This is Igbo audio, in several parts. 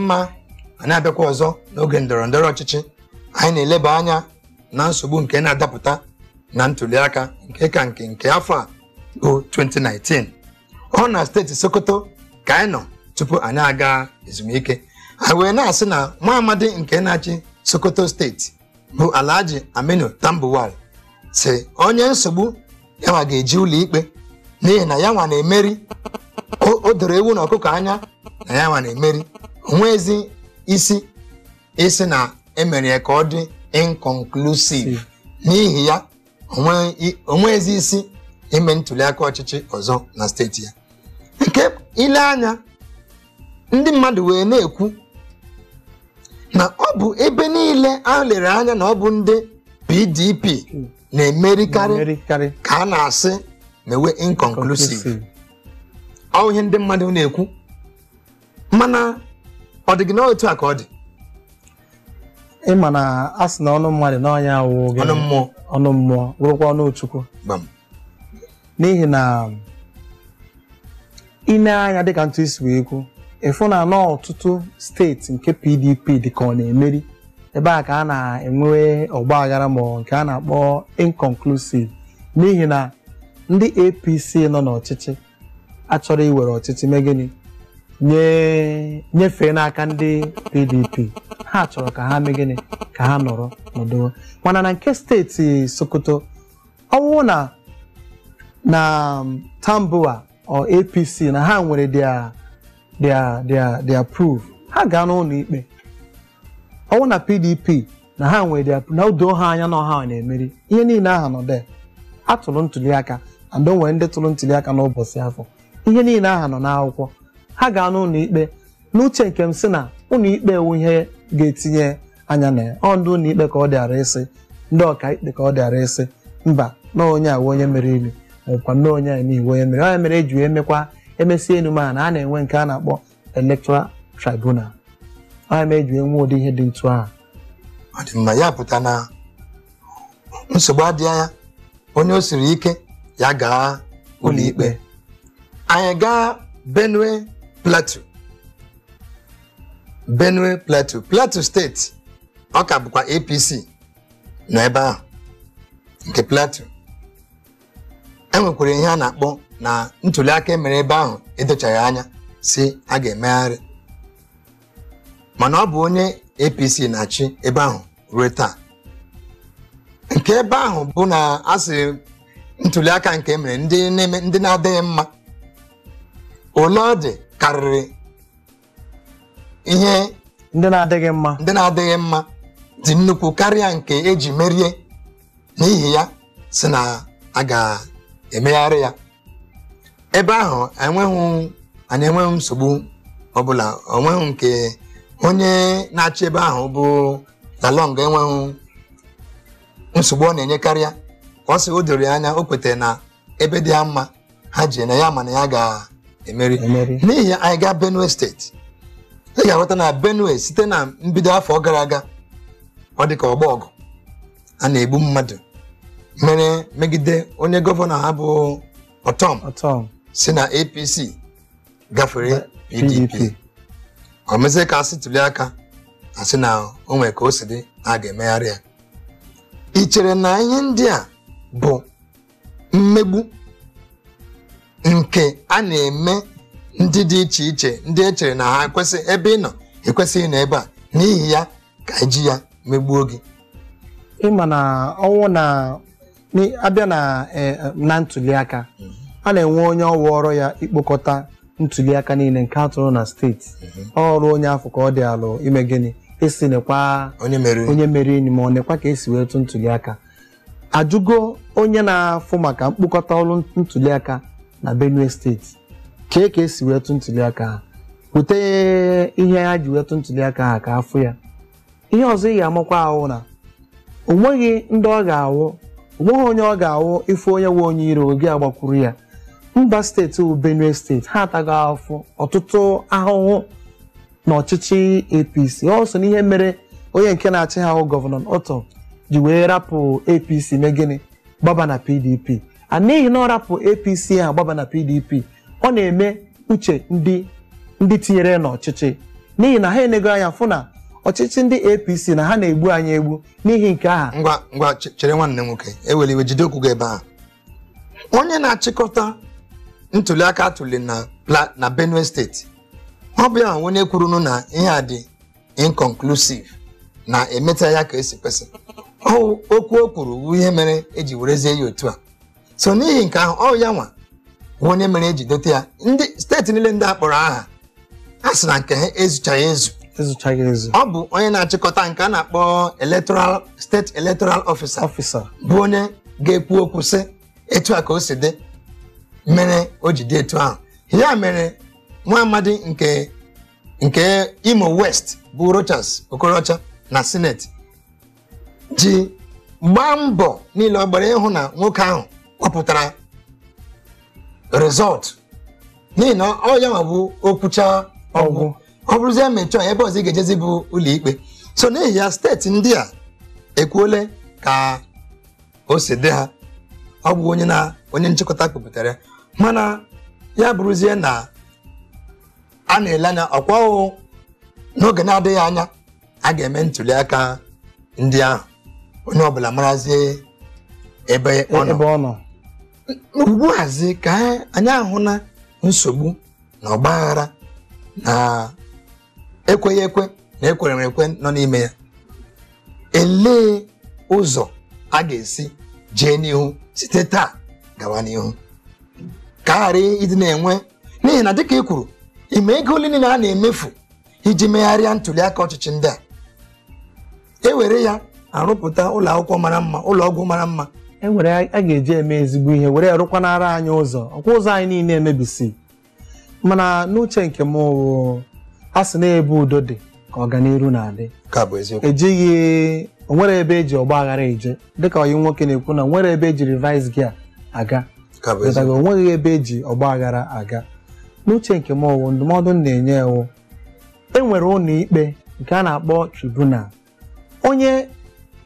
Mma, anyị abịakwa ọzọ n'oge ndọrọ ndọrọ ọchịchị. Anyị na-eleba anya na nsogbu nke na-adapụta na ntụliaka, nke ka nke afọ a bụ 2019. Ọ na steeti Sokoto ka anyị nọ tupu anyị aga ezumike. Anyị wee na-asị na nwa amadi nke na-achị Sokoto Steeti bụ Alhaji Aminu Tambuwal si onye nsogbu ya nwa ga-eji ụlọ ikpe, n'ihi na ya nwa na-emeri. O doro ewu na ọkụkọ anya na ya nwa na-emeri. Onwezi isi isi na emere ya ka ọ dị inconclusive. N'ihi ya, onwezi isi ime ntụliaka ọchịchị ọzọ na steeti ya. Nke ile anya, ndị mmadụ wee na-ekwu na ọ bụ ebe niile a lere anya na ọ bụ ndị PDP na-emerikarị na-emerikarị ka a na-asị mewe inconclusive. Ọ ihe ndị mmadụ na-ekwu, mana ọ dị gị na otu a ka ọ dị? Ịma na a sị na ọnụ mmadụ na ọnya awụ gịnị? Ọnụ mmụọ. Ọnụ mmụọ bụrụkwa ọnụ Chukwu. Gbam. N'ihi na ine anya, dịka ntụ isi wee kwu, ịfụ na n'ọtụtụ steeti nke PDP dị ka ọ na-emeri, ebe a ka a na-enwe ọgba aghara, ma ọ nke a na-akpọ inconclusive, n'ihi na ndị APC nọ n'ọchịchị achọrọ iwere ọchịchị mee gịnị, nye nyefee n'aka ndị PDP. Ha chọrọ ka ha mee gịnị, ka ha nọrọ nọdụ. Mana na nke steeti Sokoto, ọ bụrụ na Tambuwal or APC na ha nwere their proof, ha gaa n'ụlọ ikpe. Ọ bụrụ na PDP na ha nwere their, na o doo ha anya na ọha na-emeri, ihe niile aha nọ there, atụrụ ntụliaka and o nwere ndị tụrụ ntụliaka n'ụbọchị afọ, ihe niile aha nọ n'akwụkwọ, ha gaa n'ụlọ ikpe. N'uche nke m, sị na ụlọ ikpe ewu ihe ga-etinye anya na ya. Ọ ndị ụlọ ikpe ka ọ dịara ịsị, ndị ọka ikpe ka ọ dịara ịsị mba, na onye a onye mere ilu, maọbụkwa na onye a n'ihi onye mere onye mere eji wee mekwa emesie enu. Ma na a na-enwe nke a na-akpọ electoral tribunal, onye mere eji wee nwee ụdị ihe dị ntu ahụ. Ọ dị mma. Ya pụta na nsogbu adịghị ya, onye o siri ike ya gaa ụlọ ikpe. Anyị gaa Benue Plateau. Benue Plateau, Plateau Steeti, ọ ka bụkwa APC nọ ebe ahụ. Nke Plateau, enwekwara ihe a na-akpọ na ntụliaka emere ebe ahụ edochaghị anya, si a ga-emegharị, mana ọ bụ onye APC na-achị ebe ahụ ruo taa. Nke ebe ahụ bụ na a sị ntụliaka nke emere ndị na-eme ndị na-adịghị mma, ole ọ dị karịrị ihe ndị na-adịghị mma. Ndị na-adịghị mma dị nnukwu karịa nke eji merie. N'ihi ya, si na a ga-emegharị ya. Ebe ahụ enweghị, anyị enweghị nsogbu ọbụla, onweghị nke onye na-achị ebe ahụ bụ Lalong enweghị nsogbu ọ na-enye karịa. Ọ sị o doro ya anya, o kwetara na ebe dị ya mma ha ji na ya, mana ya ga-emeri. Emeri. N'ihi ya, anyị gaa Benue Steeti, ị ga-aghọta na Benue, site na mbido afọ gara aga, ọ dị ka ọgbọ ọgụ a na-egbu mmadụ mere megide onye gọvanọ ha bụ Ọtọm Ọtọm si na APC gafere PDP. PDP. Ọ mezie ka asị tuli aka, asị na o nwere ka o si dị na a ga-emegharị ya. Ị chere na ihe ndị a bụ mmegbu nke a na-eme ndị dị iche iche, ndị e chere na ha ekwesị ebe ị nọ, ekwesịghị na ebe a, n'ihi ya ka eji ya megbuo gị? Ịma na ọnwụ na abịa na na ntụliaka, a na-enwe onye ọwụ ọrụ ya ikpokọta ntụliaka niile nke a tụrụ na steeti. Ọrụ onye afọ ka ọ dị alụ ime gịnị, isi nekwa onye meriri, onye meriri, ma ọ nekwa ka esi wee tụ ntụliaka. Ajụgo onye na-afụ maka mkpokọta ọrụ ntụliaka na Benue Steeti kee ka esi wee tụ ntụliaka ha, weta ihe ha ji wee tụ ntụliaka ha ka afụ ya. Ihe ọzọ ị ga-amakwa ahụ na o nweghị ndị ọ ga-awụ, onweghị onye ọ ga-awụ ife onye nwe onye iro oge agbakwuru ya. Mba steeti bụ Benue Steeti, ha atago afụ ọtụtụ ahụhụ n'ọchịchị APC. Ọ so n'ihe mere onye nke na-achị ha bụ Gọvanọ Ortom ji wee rapụ APC mee gịnị, gbaba na PDP. A n'ihi na ọ rapụ APC ahụ gbaba na PDP, ọ na-eme uche ndị tinyere n'ọchịchị. N'ihi na ha enego anya fụ na ọchịchị ndị APC na ha na-egbu anyị egbu n'ihi nke aha. Ngwa ngwa, chere nwanne m nwoke, ewela iwe, jide okwu gị ebe ahụ. Onye na-achịkọta ntuliaka atụli na Benue Steeti, ọ bụ ya onye kwurunu na ihe a dị inconclusive na emeta ya ka esi kwesị. Ọ okwu o kwuru bụ ihe mere eji werezie ya otu a. So n'ihi nke ahụ, ọ ya nwa bụ onye mere eji dote ya. Ndị steeti niile ndị a kpọrọ aha, a sị na nke ha ezuchaghị ezu. Ezuchaghị ezu. Ọ bụ onye na-achịkọta nke a na-akpọ electoral state electoral officer Officer bụ onye ga-ekwu okwu sị etu a ka o si dị mere o ji dị etu ahụ. Ya mere nwa amadi nke Imo West bụ Rochas Okorocha na sineti ji gbaa mbọ niile ọ gbara ịhụ na nwoke ahụ kpọpụtara resọlt, n'ihi na ọ ya nwa bụ okwucha ọgwụ, ọ bụrụzie mechọọ ebe ọzọ ị ga-ejezi bụ ụlọikpe. So n'ihi ya, steeti ndị a ekwuole ka o si dị ha. Ọ bụ onye na onye nchịkọta kpụpụtara ya. Mana ya bụrụzie na a na-ele anya ọkwa ọhụụ n'oge na-adịghị anya a ga-eme ntuli aka ndị ahụ, onye ọbụla marazie ebe ọ nọ. Ebe ọ nọ. Ugbu azi ka anyị ahụ na nsogbu na ọgbaghara na ekweghị ekwe na ekwere m ekwe nọ n'ime ya, elee ụzọ a ga-esi jee n'ihu site taa gawa n'ihu ka a ghara ịdị na-enwe? N'ihi na dịka ị kwuru, ime ego ole niile a na-emefu iji megharịa ntuli aka ọchịchị ndị a, e were ya arụpụta ụlọ akwụkwọ mara mma, ụlọ ọgwụ mara mma, E nwere a ga-eji eme ezigbo ihe were ya rụkwanara anyị ụzọ, ọkwa ụzọ anyị niile emebisi. Mana n'uche nke m wụ, a sị na ebe udo dị ka ọganiru na-adị. Ka bụ eziokwu. Ejighị onwere ebe eji ọgba aghara eje, dịka ọyị nwoke na-ekwu na onwere ebe eji reverse gear aga. Ka bụ eziokwu. Pụtago, onweghị ebe eji ọgba aghara aga. N'uche nke m ọwụ, ndụmọdụ m na-enye ewu, e nwere ụlọ ikpe nke a na-akpọ tribunal. Onye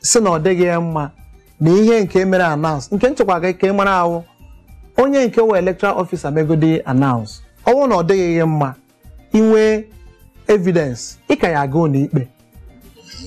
si na ọ dịghị ya mma na ihe nke mere announce, nke nchekwa gị ka ị mara ahụ, onye nke wee electoral officer megodi announce, ọ bụrụ na ọ dịghị ya mma, inwe evidence, ịka ya aga ụlọ ikpe,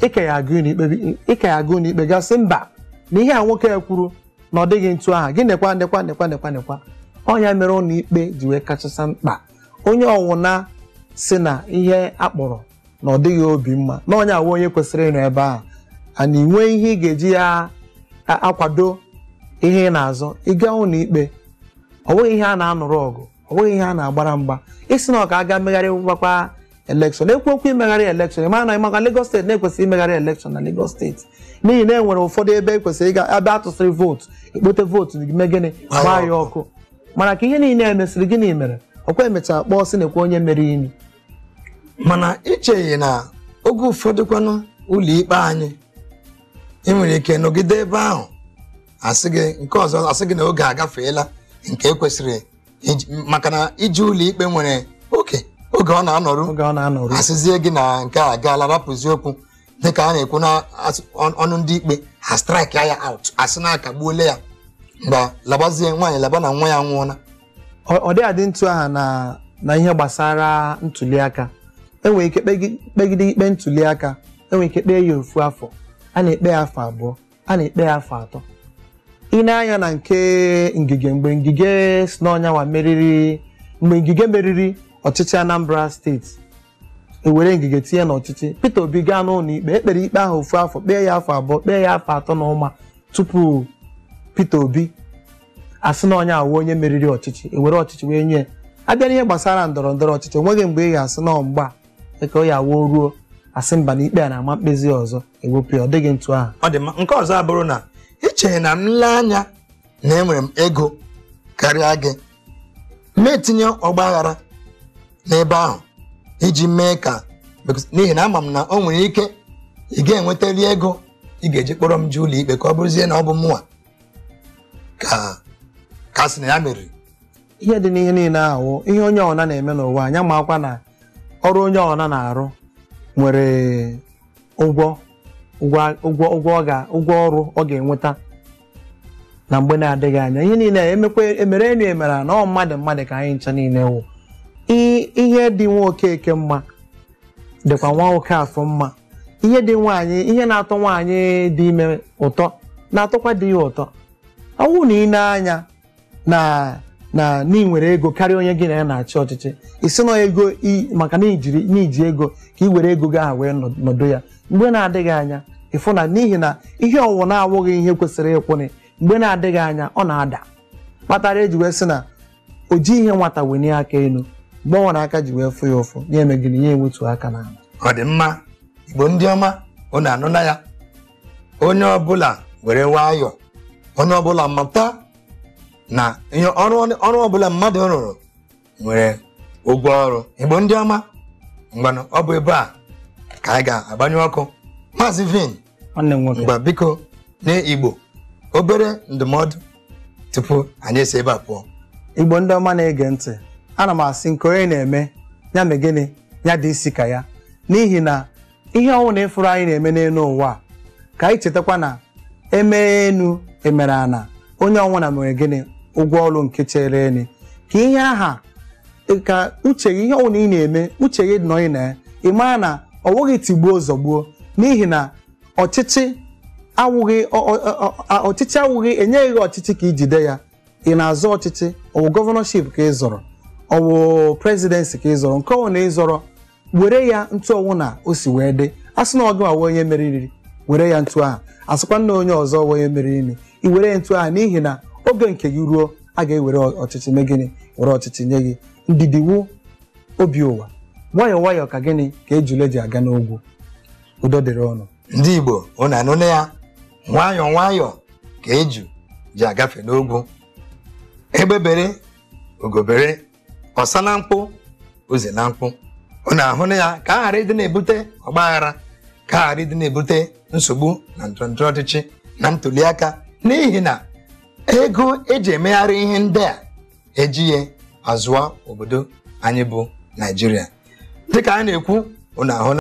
ịka ya aga ụlọ ikpe, ịka ya aga ụlọ ikpe gasị mba na ihe a nwoke ya kwuru na ọ dịghị ntu aha gị, nekwa nekwa nekwa nekwa nekwa. Ọnya mere ụlọ ikpe ji wee kachasị mkpa. Onye ọwụna si na ihe akpọrọ na ọ dịghị obi mma, na onye awụ onye kwesịrị ịnọ ebe ahụ, ana inwe ihe ị ga-eji ya akwado ihe ị na-azọ, ịga ụlọ ikpe. Ọ bụghị ihe a na-anụrụ ọgụ, ọ bụghị ihe a na-agbara mgba isi na ọ ka aga megharị gwakwa elekshọn, ekwu okwu imegharị elekshọn. Ịma na maka Lagos Steeti na-ekwesịghị imegharị elekshọn na Lagos Steeti, n'ihi na e nwere ụfọdụ ebe ekwesịrị ịga ebe a tụsịrị vootu, ekpote vootu, mee gịnị, gbaa ya ọkụ. Mana ka ihe niile emesịrị, gịnị mere? Ọkwa emechara kpọọ sị nekwa onye mere ini. Mana icheghị na oge ụfọdụ kwanụ ụlọ ikpe anyị, ị nwere ike nọgide ebe ahụ, asị gị nke ọzọ, asị gị na oge agafeela nke ekwesịrị maka na iji ụlọ ikpe nwere oge oge ọ na-anọrụ. Oge ọ na-anọrụ. Asịzie gị na nke a agaala, rapụzi okwu dịka a na-ekwu na ọnụ ndị ikpe ha strike ya out, asị na akagbuole ya mgbe labazie nwaanyị laba na nwa ya nwụọla. Ọ dị adị ntụ aha na ihe gbasara ntuli aka, enwere ike kpegide ikpe ntuli aka, enwere ike kpee ya ofu afọ, a na-ekpe ya afọ 2, a na-ekpe ya afọ 3. Ị na-anya na nke Ngige, mgbe Ngige si n'ọnyanwa meriri, mgbe Ngige meriri ọchịchị Anambra Steeti, ewere Ngige tinye n'ọchịchị, Peter Obi gaa n'ụlọ ikpe, ekpere ikpe ahụ ofu afọ, kpee ya afọ 2, kpee ya afọ 3 na ụma tupu Peter Obi asị na onye awụ onye meriri ọchịchị, ewere ọchịchị wee nye. Abịa n'ihe gbasara ndọrọ ndọrọ ọchịchị, onweghị mgbe ị ga-asị na mgba ka ọ ya awụ ruo asị mba na ikpe a na-ama mkpezi ọzọ ewepụ ya, ọ dịghị ntụ ahụ. Ọ dị mma. Nke ọzọ abụrụ na ichere na m lee anya na enwere m ego karịa gị, ma etinye ọgba aghara n'ebe ahụ iji mee ka, n'ihi na ama m na o nwere ike ị ga-enwetali ego ị ga-eji kpọrọ m jee ụlọ ikpe, ka ọ bụrụzie na ọ bụ mụnwa ka sị na ya meriri. Ihe dị n'ihe niile ahụ, ihe onye ọna na-eme n'ụwa anya, ma akwa na ọrụ onye ọna na-arụ nwere ụgwọ ụgwọ ụgwọ ọ ga ụgwọ ọrụ ọ ga-enweta na mgbe na-adịghị anya. Ihe niile emekwa emere enu emere na ọ mmadụ mmadụ ka anyị ncha niile wụ. Ihe dị nwa Okeke mma Dịkwa nwa oke afọ mma. Ihe dị nwaanyị, ihe na-atọ nwaanyị dị ime ụtọ na-atọkwa di ya ụtọ. Ọ bụrụ na ị na-anya na na ị nwere ego karịa onye gị na ya na-achị ọchịchị, isi na ego maka na iji ego ka ị were ego gị ahụ wee nọdụ ya, mgbe na-adịghị anya ịfụ na n'ihi na ihe ọwụwa na-awụghị ihe kwesịrị ịkwụnị, mgbe na-adịghị anya ọ na-ada. Kpatara eji wee sị na o ji ihe nwata wenye aka elu, mgbe ọ nwere aka ji wee fụ ya ụfụ, ya eme gịnị, ya enwetu aka n'ala. Ọ dị mma. Igbo ndị ọma, unu anụna ya. Onye ọbụla were nwayọọ, onye ọbụla mata na ihe ọrụ ọbụla mmadụ rụrụ nwere ụgwọ ọrụ. Igbo ndị ọma, mgbanụ ọ bụ ebe a ka anyị ga-agbanyụ ọkụ. Maazị Vin, nwanne m nwoke, mgba biko nye Igbo obere ndụmọdụ tupu anyị esi ebe a pụọ. Igbo ndị ọma na-ege ntị, ana m asị nke onye na-eme ya mee gịnị, ya dị isi ka ya, n'ihi na ihe ọnwụ na ịfụrụ anyị na-eme n'elu ụwa a, ka anyị chetakwa na emee enu emere ana, onye ọnwụ na mere gịnị, ụgwọ ọrụ nke chere eni. Ka ihe aha ka uche gị, ihe ọnwụ na ị na-eme uche gị nọ ị na ya, ị mara na ọ wụghị tigbuo zọgbuo, n'ihi na ọchịchị awụghị ọchịchị awụghị enyeghị gị ọchịchị ka ijide ya. Ị na-azọ ọchịchị, ọwụ gọvanọship ka ị zọrọ, ọwụ presidency ka ị zọrọ, nke ọwụ na ị zọrọ, were ya ntụ ọwụ na o si wee dị. A sị na ọ gị nwa onye meriri, were ya ntụ ahụ. Asịkwa na onye ọzọ onye meriri, i were ya ntụ ahụ, n'ihi na oge nke gị ruo, a ga-ewere ọchịchị mee gịnị, were ọchịchị nye gị. Ndidi wu obi ụwa, nwayọọ nwayọọ ka gịnị ka ejule ji aga n'ogwu. Udo dịrị ọnụ. Ndị Igbo, unu anụna ya, nwayọọ nwayọọ ka eju ji agafe n'ogwu. Egbebere ogobere, ọsa na mkpụ, oze na mkpụ. Unu ahụna ya, ka a ghara ịdị na-ebute ọgbaghara, ka a ghara ịdị na-ebute nsogbu na ndọrọndọrọ ọchịchị na ntụliaka, n'ihi na ego eji emegharị ihe ndị a ejighị azụọ obodo anyị bụ Naijiria. Dịka anyị na-ekwu, unu ahụna